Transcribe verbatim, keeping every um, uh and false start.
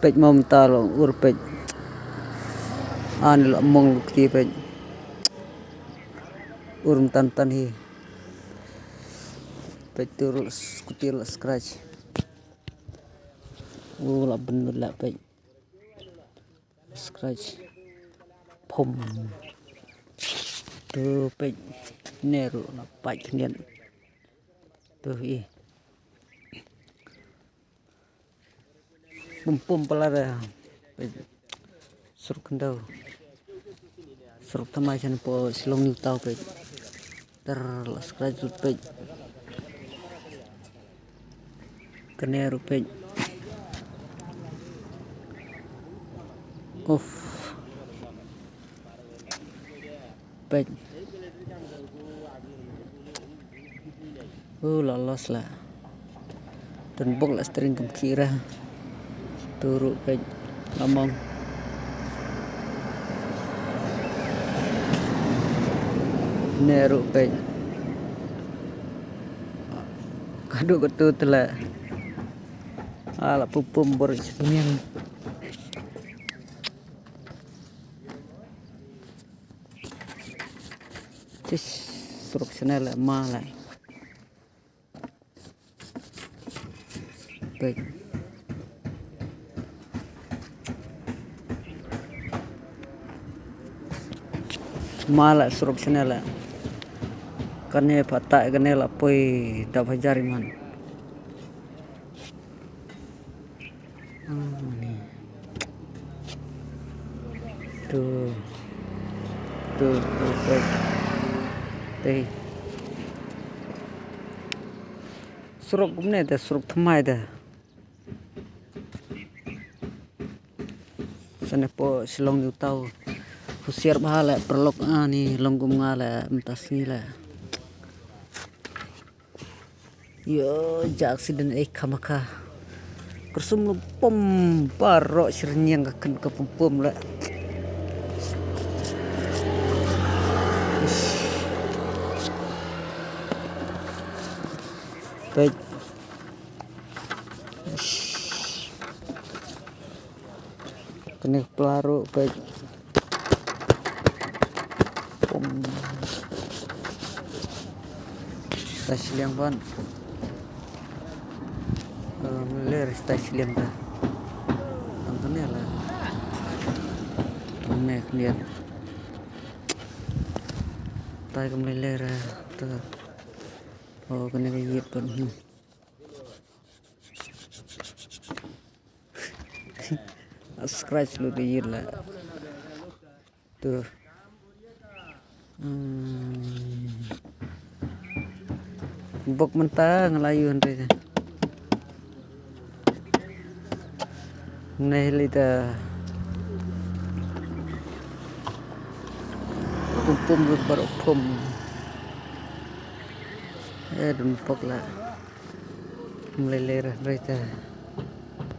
Peit mo mynta la ur peit. Ani la mong lukti peit. Ur mynta tan hi. Peit tu ruh skuti la scratch. U la ben la peit. Scratch. Pum. Tu peit. Ne ruh la pait khyndiat. Tu i. Pum pum pala da. Peit. Surok khyndew. Surok thymmai shen po Shillong New Town peit. Ter la scratch ruh peit. Kane ruh peit. Uff. Peit. U la los la. Tun bok la steering kam khira. Tu ruh peit. Lamong. Ne ruh peit. Kadu katu tela. Ala pupum bor semian. Tis, surok sana la ma la. Peit. Ma la surok sana la. Kane pata kane la poi da bajar iman. Hmm, ni. Tu. Tu, tu, tu. Tei. Surok kumne da, surok thymmai da. Sane po Shillong New Town. Husiar bha la paralok ani long kum nga la mynta sngi la. Yo, ja accident ei khamaka. Kersum lu pom baroh syrnyang ka khen ka pom pom la. Peit. Kane pla ruh peit. Pom. Stai shiliang ban. Ler stai shiliang ta. Tang kane la. Tang ne khniat. Tai kam ler ta. Oh, kane ka yit ban. Hmm. Scratch lut ïa la. Tu. Hmm. Bok mynta nga la ïoh hynrei. Neh lita. Pum pum lut baroh pum. Eh, dun bok la. Mlei lei rah rah ta.